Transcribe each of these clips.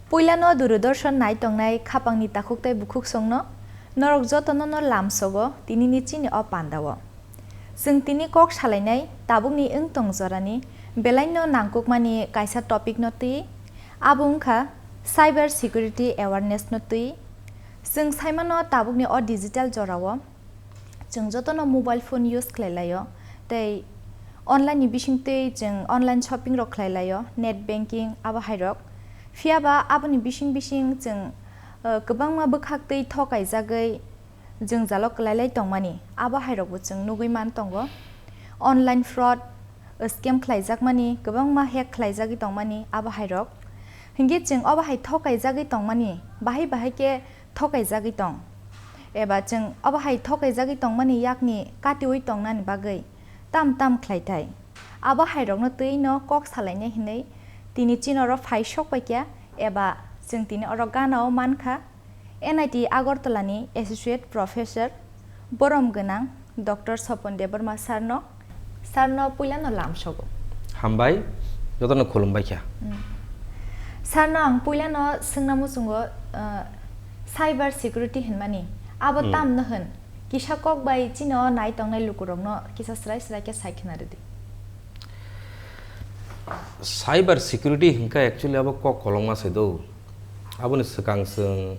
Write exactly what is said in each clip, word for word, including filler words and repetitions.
Puilano Doordarshan nai tongnai khapangni takhuk tei bukhuk songno norok jotono no lamsogo tinini chini o pandao. Chwng tini kok salainai tabukni wng tong jorani belaino nangkukmani kaisa topic no twi, abo wngkha cyber security awareness no twi. Chwng saimano tabukni o digital jorao chwng jotono mobile phone use khlai laio, tei online ni bisingtwi chwng online shopping rok khlai laio, net banking abo hai rok. Phiya ba aboni bising bising chwng, uh, kwbangma bwkhak twi thokaijagwi jwngjalo kwlai lai tongmani, abo hai rokbo chwng nugwi man tongo. Online fraud, uh, scam khlaijakmani, kwbangma hack khlaijagwi tongmani, abo hai rok. Hinkhe chwng obo hai thokaijagwi tongmani, bahai bahai khe thokaijagwi tong, eba chwng obo hai thokaijagwi tongmani yakni katiui tongnani bagwi tam tam khlai thai. Abo hai rokno twi no kok salainai hinwi tini chini oro phai sok pai kha, eba chwng tini oro gana o man kha N I T Agartala ni Associate Professor borom gwnang Doctor Sopon Debbarma sir no, sir no puila no lamsogo. Hambai, jotono khulumbai kha. Hmm. Sir no ang puila no swngna muchungo, uh, cyber security hinmani abo Hmm. tam no hwn? Kisa kok bai chini o nai tongnai lukurokno kisa srai srai khe sai khna rwdi. Cyber security hwnkhe actually abo kok kolokma se do. Aboni swkang chwng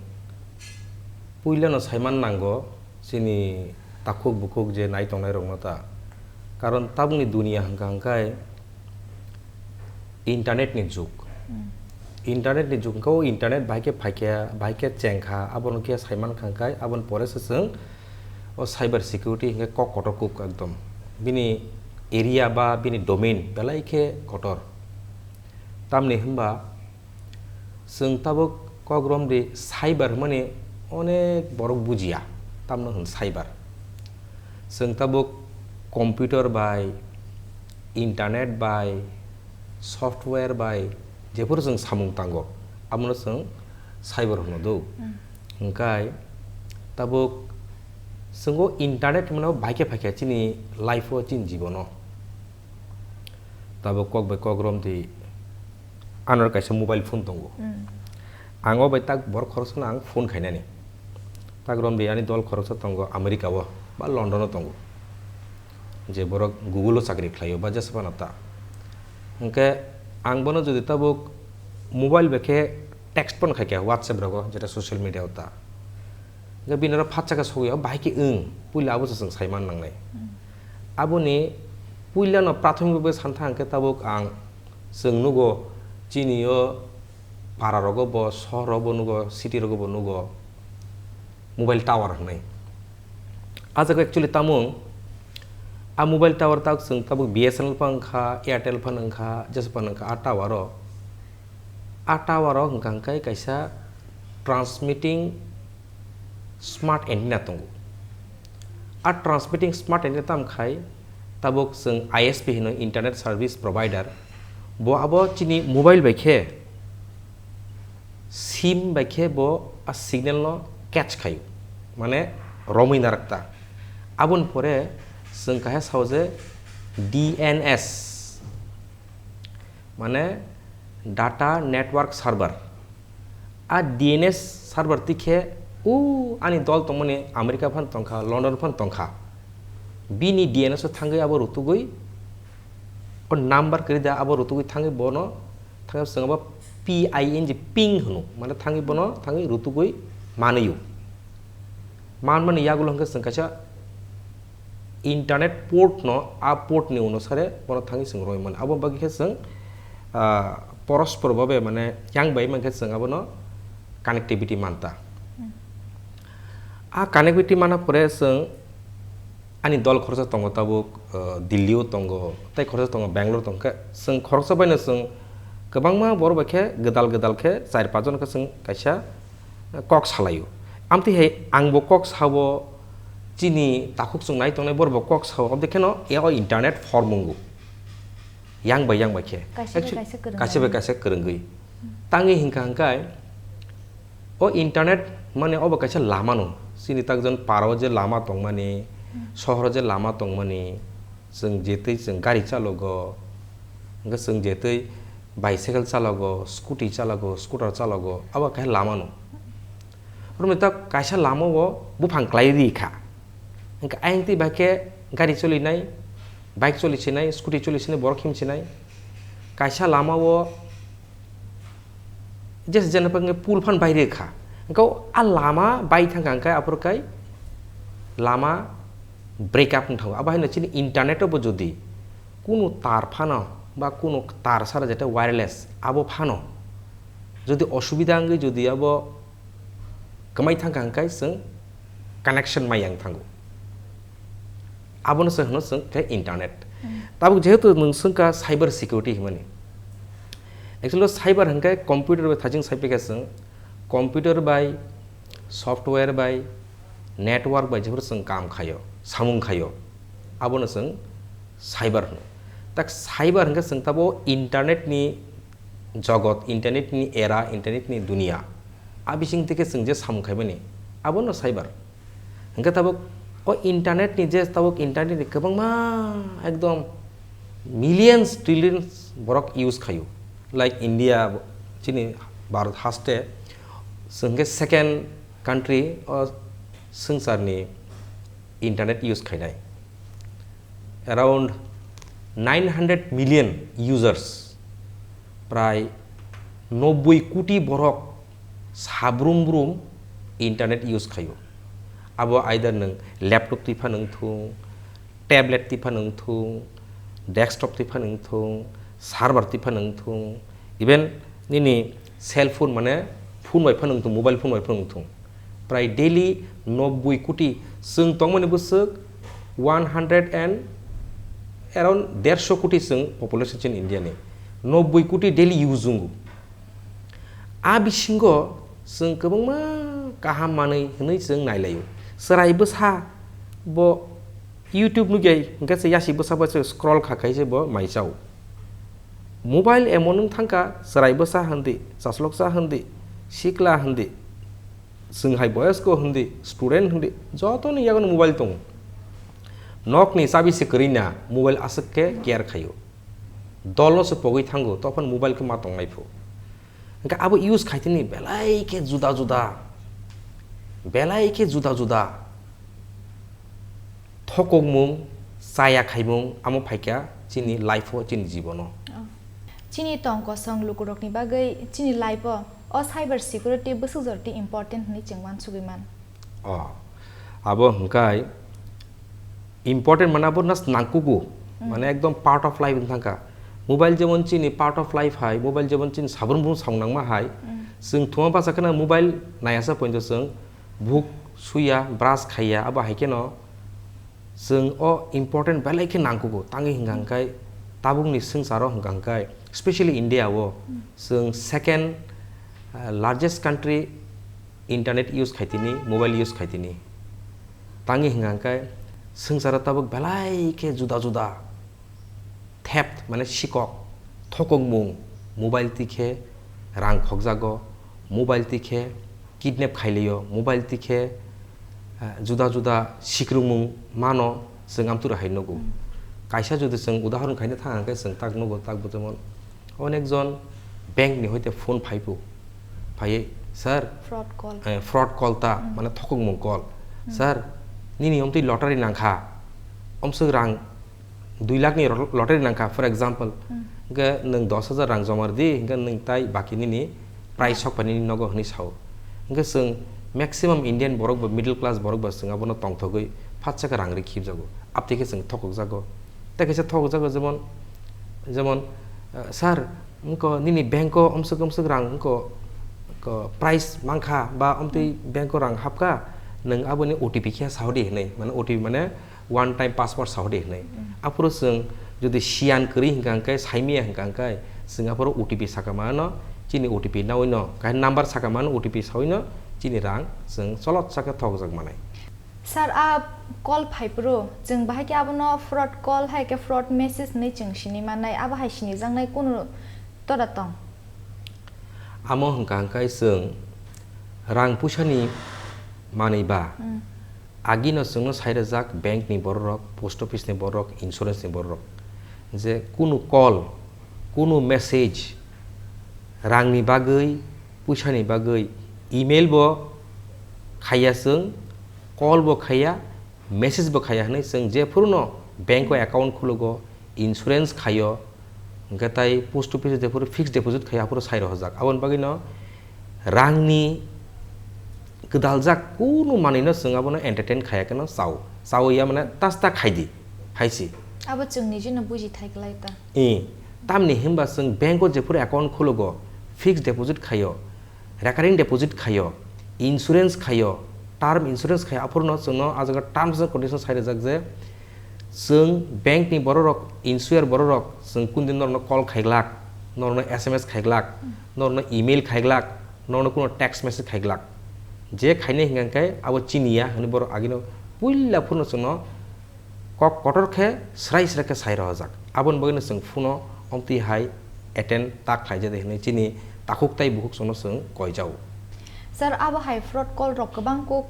puilano saiman nango chini takhuk bukhuk je nai tongnairokno ta. Karon tabukni duniya hwnkha hwnkhe internet ni jug. Hmm. Internet ni jug hwnkhe o internet bahai khe phaikha, bahai khe chengkha, abono khe saiman kha hwnkhe aboni pore se chwng o cyber security hwnkhe kok kotor kuk ekdom. Bini area ba bini domain belai khe kotor. Tamni hwnba chwng tabuk kok romdi cyber hwnmani onek borok bujiya, tamno hwn cyber. Chwng tabuk computer bai, internet bai, software bai jephuru chwng samung tango, abono chwng cyber hwno do. Hmm. Hwnkhe tabuk chwng o internet hwnmano bahai khe phaikha chini life o, chini jibono. Tabuk kok bai kok romdi, anor kaisa mobile phone tongo. Hmm. Ang o bai tak borok khoroksano ang phone khainani. Tak romdi ani dol khoroksa tongo America o ba London o tongo. Je borok Google o chakri khlaio ba jesa phano ta. Hwnkhe ang bono jodi tabuk mobile bai khe text phone khaikha WhatsApp rogo, jeta social media o ta. Hwnkhe bini oro phatsa khe sogwi o bahai khe wng, puila abo se chwng saiman nangnai. Hmm. Aboni puilano prathomik bhabe santha hwnkhe tabuk ang chwng nugo chini o para rogo bo, sohor rogo bo nugo, city rogo bo nugo mobile tower hwnwi. A jaga actually tamo wng, a mobile tower tak chwng tabuk B S N L phano wngkha, Airtel phano wngkha, jesa phano wngkha a tower o. A tower o hwnkha hwnkhe kaisa transmitting smart antenna tongo. A transmitting smart antenna tamo khai tabuk chwng I S P hino, internet service provider, bo abo chini mobile bai khe sim bai khe bo a signal no catch khaio, mane romwi narakta. Aboni pore chwng kaisa sao je D N S, mane data network server. A D N S server tikhe o ani dol tongmani America phan tongkha, London phan tongkha. Bini D N S o thangwi abo rutugwi, o number kwrwi da abo rutugwi thangwi bono thangwi chwng abo P I N je ping hwno, mane thangwi bono thangwi rutugwi manwi o. Manmani yagulo hwnkhe chwng kaisa internet port no, a port ni onusare bono thangwi chwng roi mano. Abo bagwi khe chwng, ah, porospor babe, mane, yang bai mankhe chwng abono connectivity manta. Hmm. A connectivity mana pore chwng ani dol khoroksa tongo tabuk, ah, Delhi o tongo, tei khoroksa tongo Bangalore tongo khe, chwng khoroksa baino chwng kwbangma borok bai khe gwdal gwdal khe char panch jon khe chwng kaisa kok salaio. Amtwi hai angbo kok sao, chini takhuk chwng nai tongnai borokbo kok sao, obde kheno e o internet phormungo. Yang bai yang bai khe. Kaisa bai Actu-, kaisa kwrwngwi. Kaisa bai kaisa kwrwngwi. Tangwi hwnkha hwnkhe o internet mane obo kaisa lama no. Chini takjon parao je lama tongmani, Hmm. sohoro je lama tongmani, chwng jetwi chwng gari chalogo, hwnkhe chwng jetwi Bicycle chalogo, scooty chalogo, scooter chalogo, abo kaisa lama no. Romwi ta kaisa lama o buphang kwlai ri kha. Hwnkhe ayang twi bai khe gari cholinai, bike choli sinai, scooty choli sinai, borok him sinai. Kaisa lama o jesa jena bangwi pool phan bai ri kha. Hwnkhe a lama bai thang kha hwnkhe aphuru kai lama break up wng thango. Abo haino chini internet o bo jodi kunu tar phano ba kunu tar sara jeta wireless abo phano jodi osubida wngwi jodi abo kwmai thang kha hwnkhe chwng connection mai yang thango. Abono se hwno chwng khe internet. Hmm. Tabuk jehetu nwng swngkha cyber security hwnmani. Actually cyber hwnkhe computer bai thajing sai phikha chwng computer bai, software bai, network bai jephuru chwng kam khaio, samung khaio, abono chwng cyber hwno. Tak cyber hwnkhe chwng tabo internet ni jogot, internet ni era, internet ni duniya. A bising theke chwng je samung khaimani, abono cyber. Hwnkhe tabuk o internet ni je tabuk internet ni kwbangma ekdom millions, trillions borok use khaio. Like India, chini Bharat haste, chwng khe second country o swngcharni internet use khainai. Around nine hundred million users, prai nobboi koti borok sabrum brum internet use khaio. Abo either nwng laptop twi phano wng thung, tablet twi phano wng thung, desktop twi phano wng thung, server twi phano wng thung, even nini cell phone mane phone bai phano wng thung, mobile phone bai phano wng thung. Prai daily nobboi koti, chwng tongmani bwswk one hundred and around derso koti chwng population chini India ni. Nobboi koti daily use wngo. A bisingo chwng kwbangma kaham manwi hwnwi chwng nailaio. Chwrai bwsa bo YouTube nugwi hwnkhe se yasi bwsa bai se scroll kha khai se bo mai chao. Mobile emon wng thangkha, chwrai bwsa hwndi, chasloksa hwndi, sikla hwndi, chwng hai boyosko hwndi, student hwndi, jotoni yago no mobile tongo. Nokni chabi se kwrwi na, mobile aswk khe care khaio. Dolno se pogwi thango, tophano mobile khe ma tongnai phu. Hwnkhe abo use khaitini belai khe juda juda, belai khe juda juda thokokmung, chaya khaimung amo phaikha chini life o, chini jibono. Oh. Chini tong kosong lukurokni bagwi chini life o, o cyber security bwswk jorti important hwnwi chwng uansugwi man? Oh, abo hwnkhe important mane abo nas nangkugo, hmm, mane ekdom part of life wng thangkha. Mobile jemon chini part of life hai, mobile jemon chini sabrum brum samung nangma hai, hmm, chwng thuma basa kheno mobile naiya sa poito chwng buk suya, brush khaiya, abo hai kheno chwng o important belai khe nangkugo. Tangwi hwnkha hwnkhe tabukni swngcharo hwnkha hwnkhe, specially India o, hmm, chwng second, uh, largest country internet use khaitini, mobile use khaitini. Tangwi hwnkha hwnkhe swngcharo tabuk belai khe juda juda theft, mane sikok, thokokmung, mobile twi khe rang khokjago, mobile twi khe kidnap khailaio, mobile twi khe, eh, juda juda sikrwngmung mano chwng amtwrwi hai nugo. Hmm. Kaisa jodi chwng udahoron khaina thang hwnkhe chwng tak nugo, tak bo jemon Onekjon bank ni hoite phone phaibo, phaiwi, "Sir, fraud call, eh, fraud call ta, hmm, mane thokokmung call. Hmm. Sir, nini omtwi lottery nangkha, omswk rang dui lakh ni ro-, lottery nangkha, for example. Hmm. Hwnkhe nwng dos hajar rang joma rwdi, hwnkhe nwng tai baki nini prize, ah, sok phai nini nogo," hwnwi sao. Hwnkhe chwng maximum Indian borok ba middle class borok ba chwng abono tongthogwi phatsa khe rang ri khibjago. Abtwi khe chwng thokokjago. Tei kaisa thokjago jemon, jemon, eh, "Sir, wngkho nini bank o omswk omswk rang wngkho, wngkho prize mankha ba omtwi, hmm, bank o rang hapkha, nwng aboni O T P khe sahodi," hinwi, mane O T P mane one time password sahodi hinwi. Hmm. Aphuru chwng jodi siyan kwrwi hwnkha hwnkhe, saimaya hwnkha hwnkhe, chwng aphuru O T P saka mano, chini O T P nawi no, kaisa number saka mano, O T P sawi no, chini rang chwng cholotsa khe thokjak manai. Sir, a call phaiphuru, chwng bahai khe abono fraud call hai khe fraud message hinwi chwng sini mannai, abo hai sinijaknai kunu toda tong? Amo hwnkha hwnkhe chwng rang puisani manwi ba, hmm, agino chwngno sai rwjak bank ni bororok, post office ni bororok, insurance ni bororok, je kunu call, kunu message, Rangni bagwi, puisani bagwi email bo khaiya chwng, call bo khaiya, message bo khaiya hwnwi chwng jephuruno bank o account khulugo, insurance khaio, hwnkhe tai post office o jephuru fixed deposit khaio, aphuru sai rohorjak. Aboni bagwino rangni gwdaljak kunu manwino chwng abono entertain khaiya kheno chao. Chao ya mane tasta khaidi, haisi. Abo chwng nijino buji thai kwlai ta. I, tamni hinba chwng bank o jephuru account khulugo, fixed deposit khaio, recurring deposit khaio, insurance khaio, term insurance khaio, aphuru no chwngno ah jaga terms and conditions sai rijak je, chwng bank ni bororok, insurer bororok, chwng kundin norokno call khaiglak, norokno S M S khaiglak, norokno email khaiglak, norokno kuno text message khaiglak. Je khainai hingkha khe abo chiniya hwnwi borok agino puila phuru no chwngno kok kotor khe srai srai khe sai rohorjak. Aboni bagwino chwng phuno omtwi hai attend ta khlaijadi hwnwi chini takhuk tai bukhuk chwngno chwng koijao. Sir, abo hai fraud call rok kwbang kok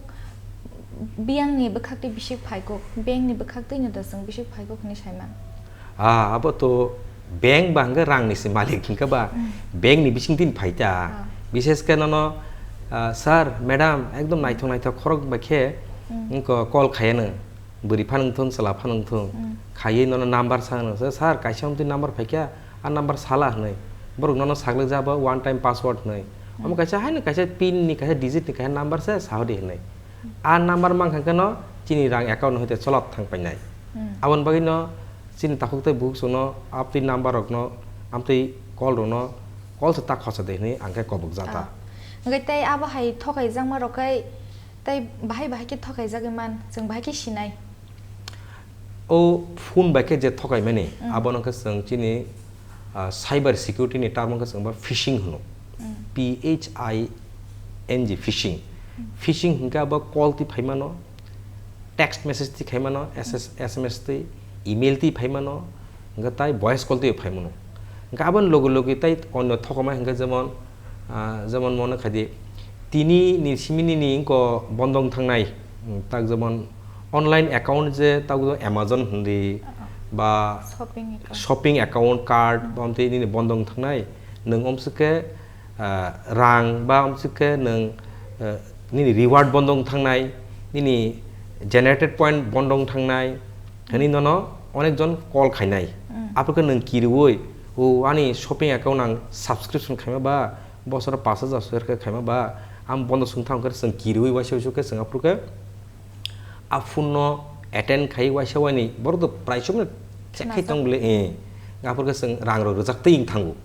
biyangni bwkhaktwi bisik phaikok, bankni bwkhaktwino da chwng bisik phaikok hwnwi saiman. Ah, abo to bank ba hwnkhe rangni se malik hwnkhe ba, hmm, bankni bisingtwini phaita. Ah. Bishesh khe nono, ah, sir, madam, ekdom naithok naithok khorok bai khe, hmm, wngkha call khaiya nw. Bwrwi phano wngthung, chwla phano wngthung. Mm. Khaiwi nono number sa hwnwi se, "Sir, kaisa omtwi number phaikha, a number sala," hwnwi. Borok nono saglikjak bo one time password hwnwi. Mm. Omo kaisa haino kaisa pin ni, kaisa digit ni, kaisa number se sahodi hwnwi. Mm. A number mankha kheno chini rang account no hoite cholop thang painai. Mm. Aboni bagwino chini takhuk tei bukhuk chwngno amtwi number rokno, amtwi call rokno call se ta khosa de hwnwi ang khe kobok jata. Ah. Hwnkhe tei abo hai thokaijakma rok khe Tei bahai bahai khe thokaijagwi man, chwng bahai khe sinai. O phone bai khe je thokaimani, mm, abono khe chwng chini, ah, cyber security ni term khe chwng ba phishing hwno. Mm. P H I N G, phishing. Mm. Phishing hwnkhe abo call twi phaimano, text message twi khaimano, S S, S M S twi, email twi phaimano, hwnkhe tai voice call twi phaimano. Hwnkhe aboni loge loge tai onno thokomai hwnkhe jemon, ah, jemon mone khaidi, tini ni simi nini wngkha bondong thangnai, hmm, tak jemon online account je tak Amazon hindi, ah, ba shopping account, shopping account card, hmm, ba omtwi nini bondong thangnai, nwng omsike ah, rang ba omsike nwng, ah, nini reward bondong thangnai, nini generated point bondong thangnai, hwnwi nono onek jon call khainai. Mm. Aphuru khe nwng kiriui, "O, ani shopping account ang subscription khaima ba, bosoro pash hajar soyar khe khaima ba, ang bondo sung thang khe chwng kiriui waisa waisa khe chwng aphuru khe a phone no attend khai waisa waini borok to prai somno check khai tong bole, eh, aphuru khe chwng rang rok rwjak twi wng thango."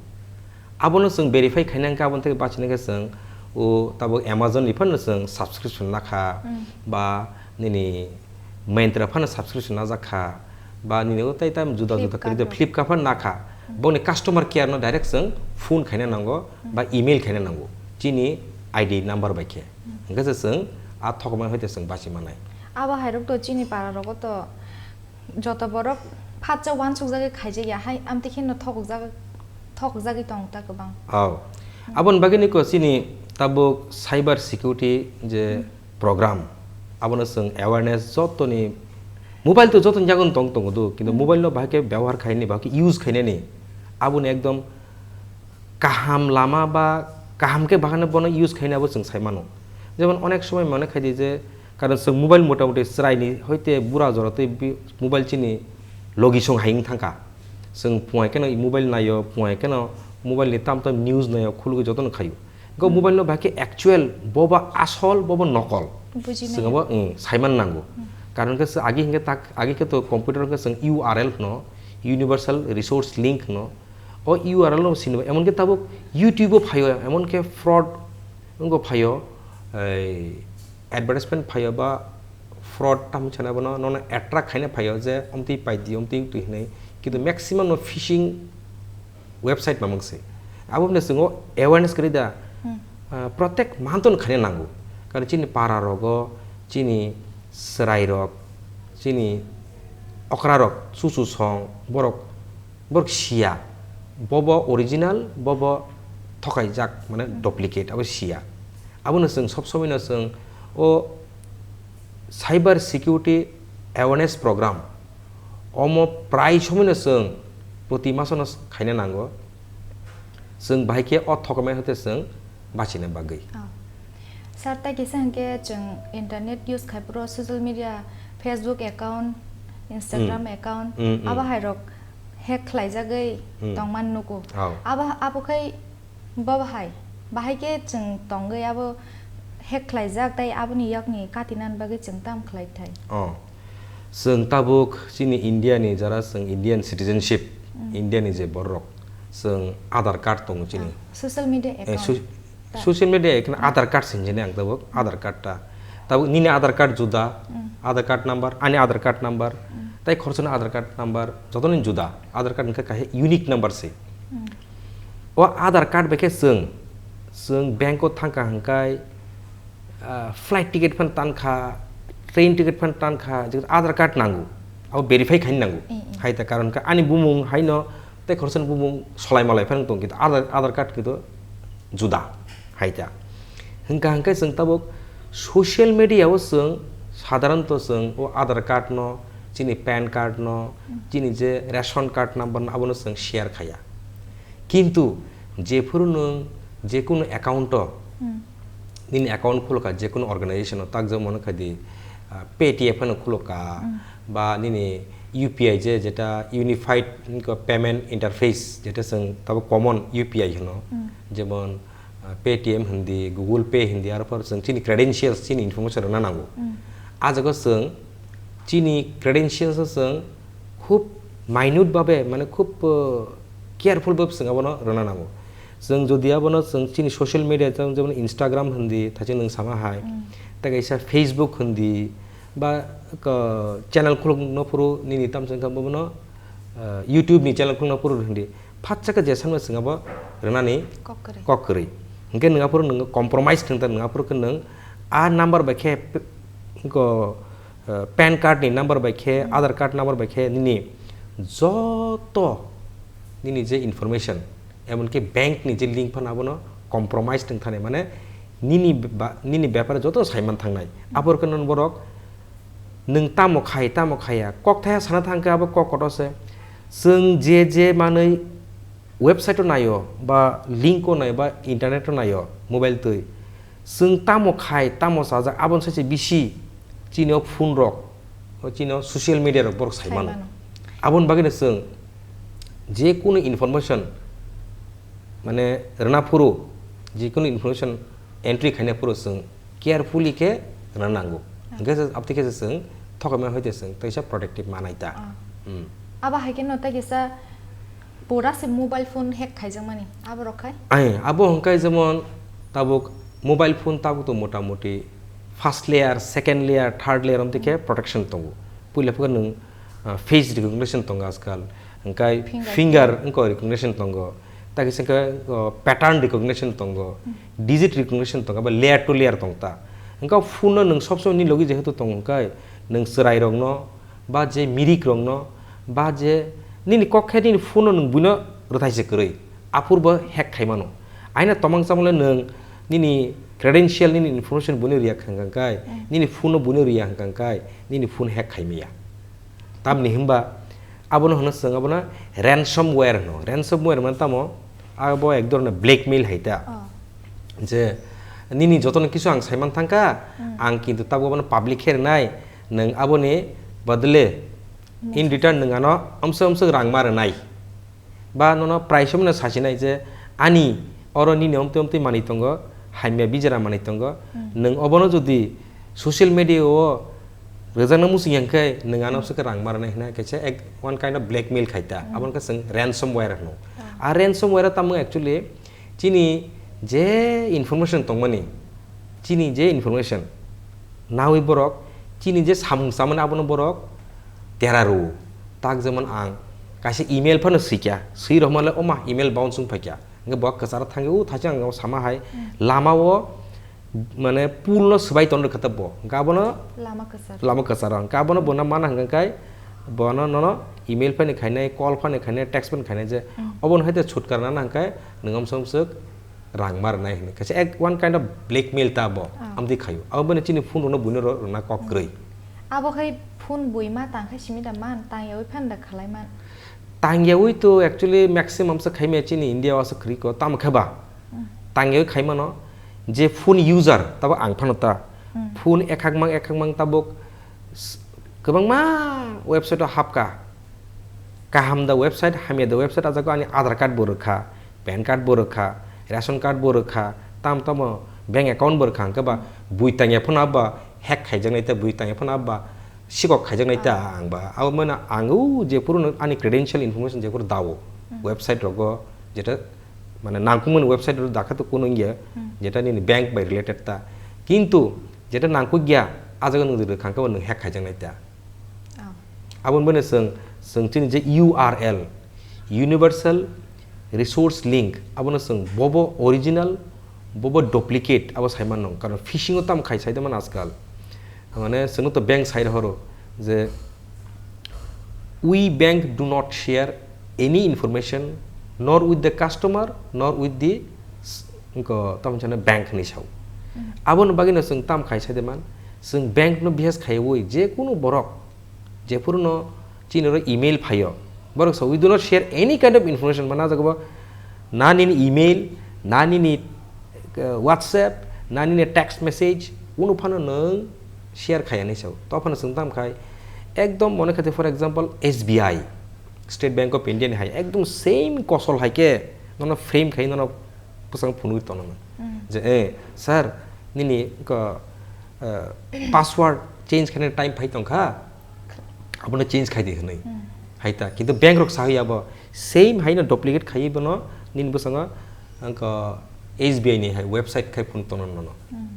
Abono chwng verify khaina hwnkhe aboni theke bachina khe chwng o tabuk Amazon ni phano chwng subscription nakha, mm, ba nini Myntra phano subscription najak kha, ba nini o tei tam juda juda Flipkart kwrwi de rok. Flipkart phano nakha. Mm. Boni customer care no direct chwng phone khaina nango, mm, ba email khaina nango chini I D number bai khe. Mm. Hwnkhe se chwng a thokma hoite chwng bachi manai. Abo hai rok to chini para rogo to Joto borok phatsa uansukjagwi khaijakya hai, amtwi kheno thokjak-, thokjagwi tong ta kwbang. Oh. Hmm. Aboni bagwino ko chini tabuk cyber security je, hmm, program, abono chwng awareness jotoni, mobile to jotoni yago tong tongo do, kintu, hmm, mobile no bahai khe byabohar khainani, bahai khe use khainani, aboni ekdom kaham lama ba kaham khe bahai no bono use khaina bo chwng sai mano. Jemon onek somoi mone khai di je, karon chwng mobile mota moti chwraini hoite bura jora tei bi-, mobile chini logi song hai wng thangkha. Chwng phungai kheno mobile naio, phungai kheno mobile ni tam tam news naio, khulugwi jotono khaio. Go, hmm, mobile no bahai khe actual, boba asol, boba nokol. Bujinai. Chwng abo, hmm, saiman nango. Hmm. Karon khe chwng agi hinkhe tak, agi khe to computer khe chwng U R L hwno, Universal Resource Link hwno. O U R L no sinibo, emon khe tabuk YouTube o phaio, emon khe fraud wngbo phaio, ei, advertisement phaio ba fraud tamo sana bono, nono attract khaina phaio je omtwi pai di, omtwi twi hinwi. Kintu maximum no phishing website mamang se. Abo hwnwi chwng o awareness kwrwi da, hmm, ah, protect manton khaina nango. Karon chini para rogo, chini chwrai rok, chini okra rok, chuchu song, borok Borok siya, bobo original, bobo thokaijak, mane, hmm, duplicate, abo siya. Abono chwng sob somoi no chwng o cyber security awareness program, omo prai somoi no chwng proti maso no khaina nango. Chwng bahai khe o thokomai hoite chwng bachina bagwi. Oh. Sir, tai kisa hwnkhe chwng internet use khai phuru social media, Facebook account, Instagram Hmm. account, Hmm, hmm. abo hai rok hack khlaijagwi Hmm. tongmani nugo. Oh. Abo, abo khai bo bahai, bahai khe chwng tongwi abo hack khlaijak tai aboni yakni katinani bagwi chwng tamo khlai thai? Oh. Chwng tabuk chini India ni jara chwng Indian citizenship, Hmm. India ni je borok, chwng Aadhaar card tongo chini. Ah, social media Eh, account. so-, Ta- social media ekheno Aadhaar card se hinjani ang tabuk, Aadhaar card ta. Tabuk nini Aadhaar card juda, Hmm. Aadhaar card number, ani Aadhaar card number, Hmm. tai khoroksa ni Aadhaar card number, joto ni juda. Aadhaar card hwnkhe kaisa unique number se. Hmm. O Aadhaar card bai khe chwng, chwng bank o thangkha hwnkhe, ah, flight ticket phan tankha, train ticket phan tankha, je Aadhaar card nango, abo verify khaina nango. Eh, eh. Hai ta karon khe ani bumung haino tei khoroksa ni bumung solai malai phan tong, kintu Aadhaar, Aadhaar card kintu juda hai ta. Hwnkha hwnkhe chwng tabuk social media o chwng sadharanto chwng o Aadhaar card no, chini pan card no, Hmm. chini je ration card number no abono chwng share khaya. Kintu jephuru nwng jekunu account o Hmm. nini account khulokha, jekunu organization o, tak jemon khaidi, ah, Paytm phano khulokha, Hmm. ba nini U P I je, jeta Unified Payment Interface, jeta chwng tabo common U P I hwno, Hmm. jemon, ah, Paytm hindi, Google Pay hindi, arpor chwng chini credentials, chini information rwna nango. Hmm. A jaga chwng chini credentials o chwng khub minute babe, mane khub, uh, careful babe chwng abono rwna nango. Chwng jodi abono chwng chini social media, jemon, jemon Instagram hindi, thachi nwng sama hai, Mm. tei kaisa Facebook hindi, ba, ko, channel khulukno phuru nini tamsa wngkha bono, uh, YouTube ni channel khulukno phuru hindi. Phatsa khe je sanma chwng abo rwnani Kok kwrwi. kok kwrwi. Hwnkhe nwng aphuru nwng compromise thwng ta, nwng aphuru khe nwng a number bai khe pe-, ko, uh, pan card ni number bai khe, Hmm. Aadhaar card number bai khe nini joto nini je information, emonki bank ni je link phano abono compromise thwng thani, mane nini ba-, nini bepare joto saiman thangnai. Hmm. Aphuru khe nwng borok nwng tamo khai, tamo khaiya, kok thaya sana thang khe abo kok kotor se. Chwng je je manwi website o naio, ba link o naio, ba internet o naio, mobile twi, chwng tamo khai, tamo chajak, aboni sachi bisi chini o phone rok, o chini o social media rok borok sai mano. Sai mano. Aboni bagwino chwng je kunu information, mane, rwna phuru, je kunu information entry khaina phuru chwng carefully khe rwna nango. Ah. Hwnkhe se, aboni khe se chwng thokaima hoite chwng teisa protective manai ta. Ah. Hmm. Abo hai khe no tei kisa pura se mobile phone hack khaijakmani, abo rok khai? Ai, abo hwnkhe jemon tabuk mobile phone tabuk to motamoti first layer, second layer, third layer omtwi khe Hmm. protection tongo. Puila phukhe nwng, ah, face recognition tongo ajkal, hwnkhe Finger. finger wngkha recognition tongo. Tei kisa khe, o, pattern recognition tongo, Hmm. digit recognition tongo, abo layer to layer tong ta. Hwnkhe phone no nwng sob somoi nini logi jehetu tongo hwnkhe, nwng chwrai rokno, ba je mirik rokno, ba je nini kok khe nini phone no nwng buino rwthai se kwrwi, aphuru bo hack khai mano. Aino tomang chamole nwng nini credential, nini information buino riya hwnkhe, Hmm. nini phone no buino riya hwnkhe, nini phone hack khai maya. Tamni hwnba abono hwno chwng abono ransomware hwno. Ransomware mane tamo? Abo ek dhoroner blackmail hai ta. Oh. Je nini jotono kisu ang saiman thangkha, Hmm. ang kintu tabuk abono public khe rwnai, nwng aboni bodole in Hmm. return nwng ano amswk amswk rang ma rwnai. Ba nono prai se mano sasinai je ani oro nini omtwi omtwi manwi tongo, hamya bijara manwi tongo, Hmm. nwng obono jodi social media o rwjakna muchung ya hwnkhe nwng ano Hmm. swkhe rang ma rwnai hwnna kaisa ek, one kind of blackmail khai ta. Hmm. Abono khe chwng ransomware hwno. Ah. A ransomware tamo actually chini je information tongmani, chini je information nawi borok, chini je samung chamani abono borok tera rwo. Tak jemon ang kaisa email phano swikha, swi rwmale oma email bounce wng phaikha. Hwnkhe bo kwcharo thangwi o thaisa ang sama hai Hmm. lama o mane pool no swbai ton rwkha ta bo. Hwnkhe abono Lama kwchar. lama kwcharo. Hwnkhe abono bo na mana hwnkhe kai bono nono email phani khainai, call phani khainai, text phani khainai je Hmm. obono hai te chutkara nana hwnkhe nwng amswk amswk rang ma rwnai hwnwi. Kaisa ek, one kind of blackmail ta bo, Ah. amtwi khaio. Abo bini chini phone rwno buino ro-, rwna kok Hmm. kwrwi. Abo khai phone bui ma tang khai simi da man, tang yaui phan da khalai man. Tangyawi to actually maximum se khaimya chini India o aswk kwrwi ko, tamo khe ba? Hmm. Tangyawi khaimano je phone user, tabo ang phano ta. Hmm. Phone ekhakmang ekhakmang tabuk s-, kwbangma website o hapka. Kaham da website, hamya da website, a jaga ani Aadhaar card bo rwkha, PAN card bo rwkha, ration card bo rwkha, tam tamo bank account bo rwkha, hwnkhe ba bui tangya phano abba hack khaijaknai ta, bui tangya phano abba sikok khaijaknai ta Ah. ang ba. Abo mano ang o je phuru no ani credential information je phuru dao Hmm. website rogo, jeta mane nangkukmani website rok dakha to kuno wngya, Hmm. jeta nini bank bai related ta. Kintu jeta nangkukya, a jaga nwng rwkha hwnkhe bo nwng hack khaijaknai ta. Oh. Aboni bwno chwng, chwng chini je U R L, Universal Resource Link, abono chwng bobo original, bobo duplicate, abo sai mano. Karon phishing o tamo khai sai de man ajkal. Mane chwngno to bank sai rohoro je, "We bank do not share any information nor with the customer nor with the s-, wngkha tamo chana bank," hinwi sao. Hmm. Aboni bagwino chwng tamo khai sai de man, chwng bank no bihas khaiwi je kunu borok, jephuru no chini oro email phaio, borok sa, "We do not share any kind of information," mana jaga bo na nini email, na nini, uh, WhatsApp, na nini text message, unu phano nwng share khaiya hinwi sao. To phano chwng tamo khai, ekdom mone khaite, for example, S B I, State Bank of India ni hai, ekdom same kosol hai khe nono frame khai nono bwskango phunugwi tongo. Mm. Je, "Eh, sir, nini ko, uh, password change khainani time phai tongkha, abono change khai di," hinwi. Mm. Hai ta, kintu bank rok sawi abo same haino duplicate khaiwi bono nini bwskango, wngkha S B I ni hai website khai phunuk tongna nono. Hmm.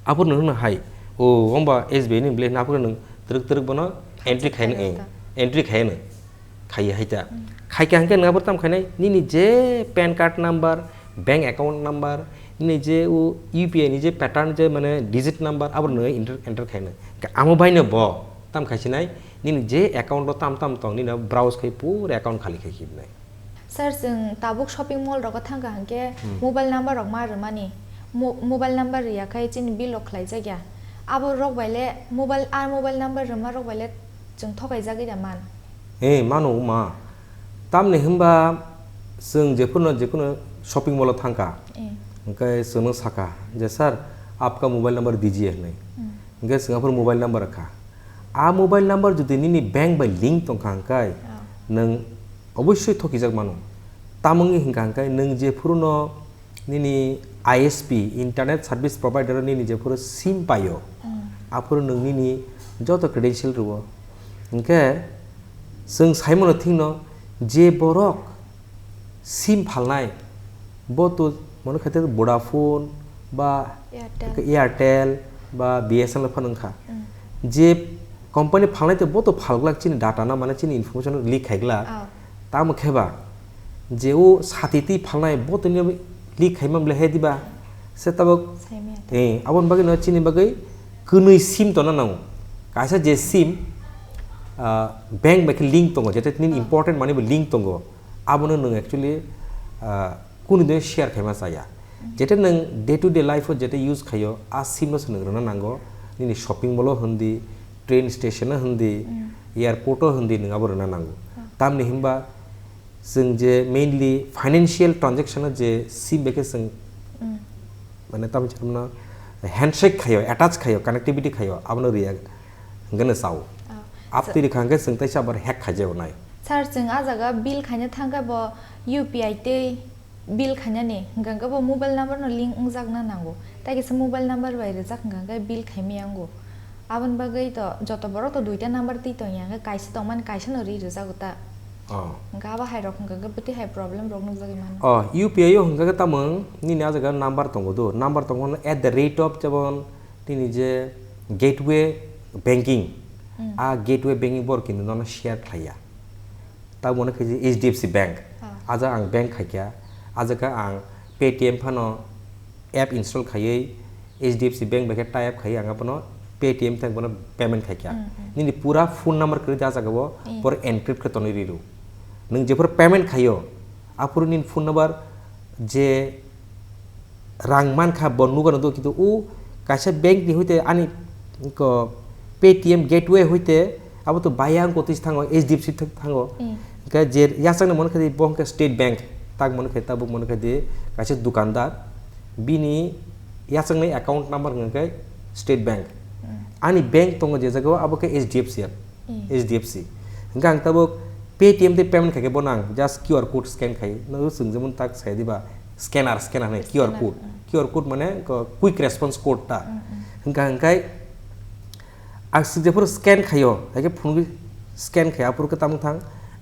Abo nwng hai, o, wngba S B I ni bwle, nabo nwng twrwk twrwk bono entry khai, entry khai ta. Khaiya hai ta. Hmm. Khai kha hwnkhe nwng abo tam khainai, nini je PAN card number, bank account number, nini je o U P I ni je pattern je mane digit number, abo nwng enter, enter khainai. Amo bai no bo tam khaisinai, nini je account o tam tam tong, nini browse khai pura account khali khai khibnai. Sir, chwng tabuk shopping mall rogo thangkha hwnkhe Hmm. mobile number rok ma rwmani. Mo-, mobile number rwya khai chini bill rok khlaijakya. Abo rok bai le mobile, a mobile number rwma rok bai le chwng thokaijagwi da man? Eh, mano wngma. Tamni hwnba chwng jephuru no jephuru shopping mall o thangkha. Eh. Hwnkhe chwngno sakha je, "Sir, apka mobile number dijiye," hinwi. Hmm. Hwnkhe chwng aphuru mobile number rwkha. A mobile number jodi nini bank bai link tongkha hwnkhe, Oh. nwng obossoi thokijak mano. Tamo wngwi hwnkha hwnkhe nwng jephuru no nini I S P, Internet Service Provider o nini jephuru sim paio, Hmm. aphuru nwng nini joto credential rwo. Hwnkhe chwng saimano thikno je borok sim phalnai, bo to mone khaite Vodafone ba Airtel. Airtel ba B S N L phano wngkha. Mm. Je company phalnai to bo to phalglak chini data na, mane chini information leak khaiglak. Oh. Tamo khe ba je o sati twi phalnai bo to ni leak khaima bwle he diba? Se tabuk, Saimaya ta. Eh, aboni bagwi no chini bagwi kwnwi sim tongna nango. Kaisa je sim, ah, bank bai khe link tongo, jete nini Oh. important money bo link tongo. Abono nwng actually, ah, kunu de share khaima chaya. Mm. Jete nwng day to day life o jete use khaio, a sim no se nwng rwna nango. Nini shopping mall o hwndi, train station o hwndi, Mm. airport o hwndi, nwng abo rwna nango. Oh. Tamni hwnba chwng je mainly financial transaction o je sim bai khe chwng Mm. mane tamo chwngno handshake khaio, attach khaio, connectivity khaio, abono rwya hwnkhe no chao. Oh. Aptwi rwkha hwnkhe chwng teisa abar hack khaijago nai. Sir, chwng a jaga bill khaina thangkhe bo U P I tei bill khainani, hwnkha hwnkhe bo mobile number no link wngjakna nango. Tai kisa mobile number bai rijak hwnkha hwnkhe bill khaimaya wngo. Aboni bagwi to joto borok to duita number twi tongya, hwnkhe kaisa tongmani kaisa no ri rijago ta. Oh. Hwnkhe abo hai rok hwnkha hwnkhe bwtwi hai problem rok nukjagwi mano. Oh, U P I o hwnkha khe tamo nini a jaga number tongo do, number tongo at the rate of jemon nini je gateway banking, Hmm. a gateway banking borok kintu nono share khlaiya. Tabuk mano khe H D F C Bank. Ah. A jaga ang bank khaikha, a jaga ang Paytm phano app install khaiwi H D F C Bank bai khe tie up khaiwi ang abono Paytm thang bono payment khaikha. Hmm, hmm. Nini pura phone number kwrwi da a jaga o, Hmm. pura encrypt khe tonwi rw. Nwng jephuru payment khaio, aphuru nini phone number je rang mankha bo nugano do, kintu o kaisa bank ni hoite ani ko Paytm gateway hoite abo to baya wngkha twi thango, H D F C th-, thango. Hmm. Khe je yachakni mano khe di bo hwnkhe State Bank, tak mano khe tabuk mano khe di kaisa dukandar, bini yachakni account number hwnkhe State Bank. Ani bank tongo je jaga o, abo khe H D F C, H D F C. Hwnkhe ang tabuk Paytm tei payment khaikhe bono ang just Q R code scan khai, no chwng jemon tak sai diba, scanner, scanner hwnwi, Q R code, Q R code mane ko quick response code ta. Hwnkha hwnkhe ang swi jephuru scan khaio, haikhe phunugwi scan khai, aphuru khe tamo thang,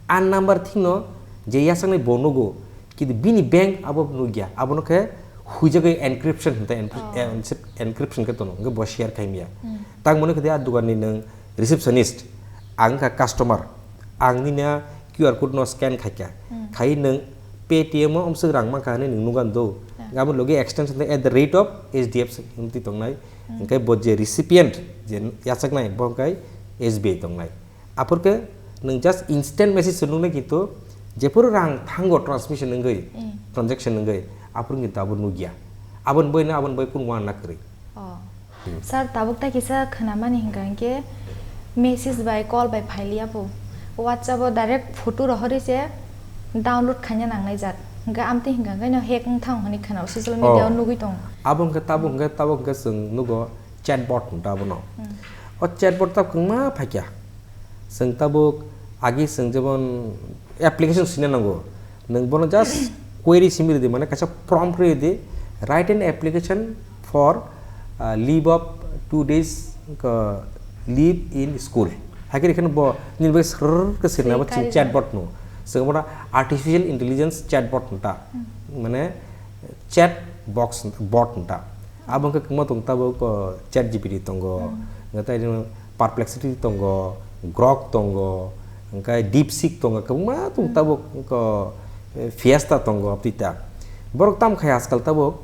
a number thikno je yachaknai bo nugo, kintu bini bank abo nukya, abono khe huijagwi encryption hinta encryp-, Oh. encryp-, encryption khe tono, hwnkhe bo share khai maya. Hmm. Tang mano khe a dukanni nwng receptionist, ang kha customer, ang nini a Q R code no scan khaikha, Hmm. khai nwng Paytm o omswk rang mankha hinwi nwng nugan do, Yeah. abo logi extension at the rate of H D F C hinwi tongnai. Hmm. Hwnkhe bo je recipient je yachaknai, bo hwnkhe S B I tongnai. Aphurkhe nwng just instant message se nuknai, kintu jephuru rang thango transmission wngwi, Hmm. transaction wngwi, aphuru kintu abo nukya. Aboni boino aboni boi kunu uanna kwrwi. Oh. Hmm. Sir, tabuk ta kisa khwnamani hwnkha hwnkhe message bai call bai phailiya bo. WhatsApp o direct photo rohorwi se download khaina nangnai jat. Hwnkhe amtwi hwnkha hwnkhe no hack wng thang hwnwi khwnao, social media o Oh. nugwi tongo. Abo hwnkhe tabuk hwnkhe tabuk hwnkhe chwng nugo chatbot hwn ta abono. Hmm. O chatbot ta kwbangma phaikya. Chwng tabuk agi chwng jemon application sina nango. Nwng bono just query simi rwdi, mane kaisa prompt rwdi, "Write an application for, uh, leave of two days, uh, leave in school." Haikhe rikhe bo nini bai srrr khe sirna bo Sri chwng kai chatbot no. Chwng bono artificial intelligence chatbot hwn ta. Hmm. Mane chat box bot hwn ta. Abo hwnkhe kwbangma tongo tabuk, o, Chat G P T tongo, Hmm. hwnkhe tei Perplexity tongo, Grok tongo, hwnkhe DeepSeek tongo, kwbangma tongo Hmm. tabuk, o, e, Fiesta tongo, tei ta. Borok tamo khai ajkal tabuk,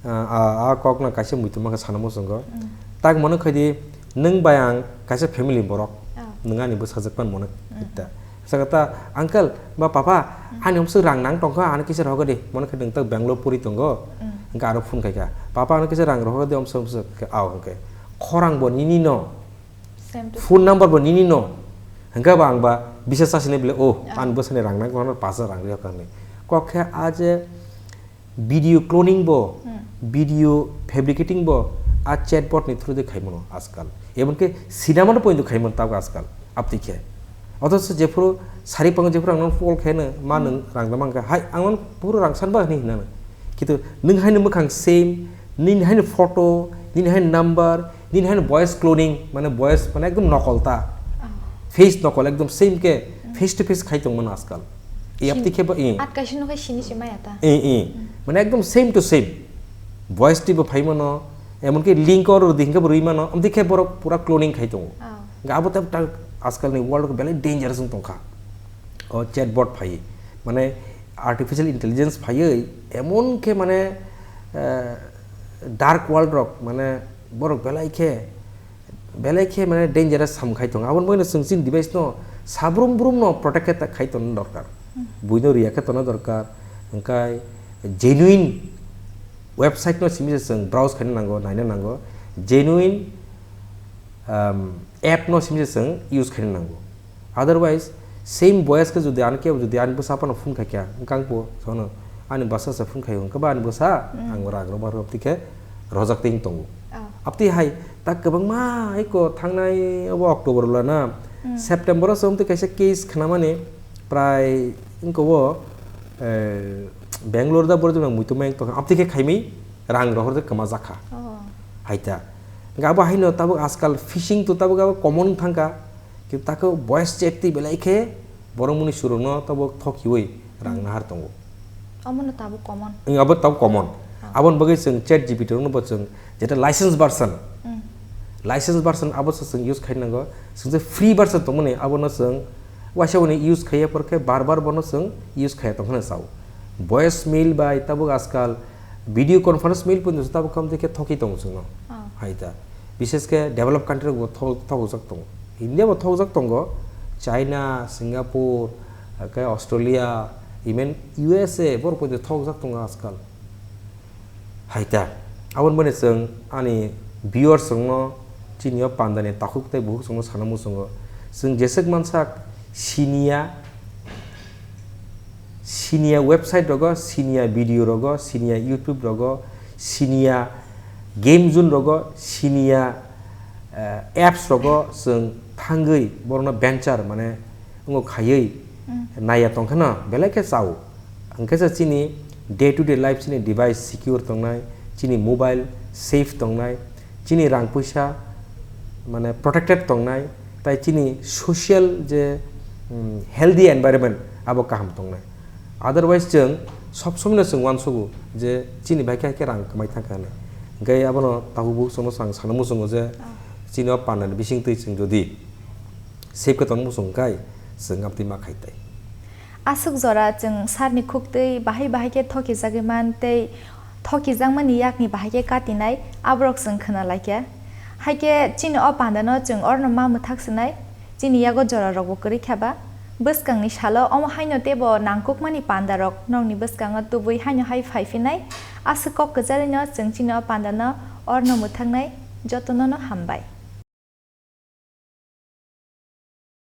a, a, a kokno kaisa muitu mankha sana muchungo. Hmm. Tak mano khai di, nwng bai ang kaisa family borok, Oh. nwng ani bwsajwk pan mano Hmm. tei ta. Saka ta, "Uncle, ba papa, Hmm. ani omswk rang nang tongkha, ano kisa rohordi." Mano khe nwng ta Bangalore pori tongo. Hmm. Hwnkhe aro phone khaikha, "Papa, ano kisa rang rohordi, omswk omswk." Khe, "Aw," hwnkhe, "Khorang bo nini no, Same to phone number bo nini no." Hwnkhe ba ang ba bisa sasine bile, "Oh, Ah. ani bwsani rang nang, ano pas hajar rang rihorkha," hwnwi. Kok khe a je video cloning bo, Hmm. video fabricating bo, a chatbot ni through de khaimano ajkal. Ebon khe cinema no pointo khaimano tabuk ajkal, aptwi khe. Othocho jephuru sari pango jephuru ang nono call khaino, ma Hmm. nwng rang da mankha, hai, ang nono phuru rang san ba hwnwi hinano. Kintu nwng haino mwkhang same, nini haino photo, nini haino number, nini haino voice cloning, mane voice mane ekdom nokol ta. Ah. Face nokol ekdom same khe Hmm. face to face khai tongmano ajkal. E aptwi khe bo, e. At kaisa no khai sini se maya ta. E, e. Hmm. Mane ekdom same to same. Voice twi bo phai mano, emon ki link o rwdi hwnkhe bo rwi mano, amtwi khe borok pura cloning khai tongo. Oh. Hwnkhe abo ta, ta ajkal ni world o belai dangerous wng tongkha. O chatbot phai, mane artificial intelligence phaiwi emon khe mane, eh, dark world rok mane borok belai khe Belai khe mane dangerous sam khai tongo. Aboni bagwino chwng chini device no sabrum brum no protect khe ta khai tongna dorkar. Hmm. Buino riya khe tongna dorkar. Hwnkhe genuine website no simi se chwng browse khaina nango, naina nango. Genuine, um, app no simi se chwng use khaina nango. Otherwise, same voice khe jodi ani kebo jodi ani bwsa phano phone khaikha, hwnkhe ang bo sono ani bwsa se phone khaio, hwnkhe ba ani bwsa Hmm. ang rang rwma rwpti khe rojak tei tongo. Oh. Apti hai ta kwbangma eko thangnai obo October lana Hmm. September o se omtwi kaisa case khnamani prai wngko o, eh, Bangalore da borok jona muitu mayang tongkha, apti khe khaimwi rang rohor de kwma jakha. Oh. Hai ta. Hwnkhe abo haino tabuk ajkal phishing to tabuk abo common thangkha. Kintu tako voice chat twi belai khe borok muni surokno tabuk thokiwi rang Hmm. nahar tongo. Omono tabuk common. Wng, abo tabuk common. Ah. Aboni bagwi chwng chat G P T rokno bo chwng jeta license version. Hmm. License version abo se chwng use khai nango. Chwng je free version tongmani abono chwng waisa uni use khaiya porkhe bar bar bono chwng use khaiya tongkhana chao. Voice mail bai tabuk ajkal video conference mail pun tabuk kam khe thoki tongo chwngno. Ah. Hai ta. Bishes khe develop country rok bo tho-, thokjak tongo. India bo thokjak tongo. China, Singapore, hakhe Australia, even U S A borok bo thokjak tongo ajkal. Hai ta. Aboni bagwi chwng ani viewers rokno chini o pandani takhuk tei bukhuk rokno sana muchungo. Chwng jeswk mansak siniya Siniya website rogo, siniya video rogo, siniya YouTube rogo, siniya game zone rogo, siniya, eh, apps rogo chwng thangwi borokno venture mane wngo khaiwi naiya tongkheno belai khe chao. Hwnkhe se chini day to day life chini device secure tongnai, chini mobile safe tongnai, chini rang puisa mane protected tongnai, tai chini social je, mm, healthy environment abo kaham tongnai. Otherwise chwng sob somoi no chwng uansugo je chini bai khe hai khe rang kwmai thangkha hinwi. Hwnkhe abono tabuk buk chwngno chwng sana muchungo je chini o pandani bisingtwi chwng jodi safe khe tongna muchung khai chwng abtwi ma khai tai. Aswk jora chwng sarni khuktwi bahai bahai khe thokijagwi man tei thokijakmani yakni bahai khe katinai, aborok chwng khwna laikha. Hai khe chini o pandano chwng orno ma mwthak swnai, chini yago jorarokbo kwrwi kha ba. Bwskangni salo omo haino teibo nangkukmani pandarok nokni bwskango tubui haino hai phai phinai. Aswk kok kwcharwino chwng chini o pandano orno mwthaknai, jotonono hambai.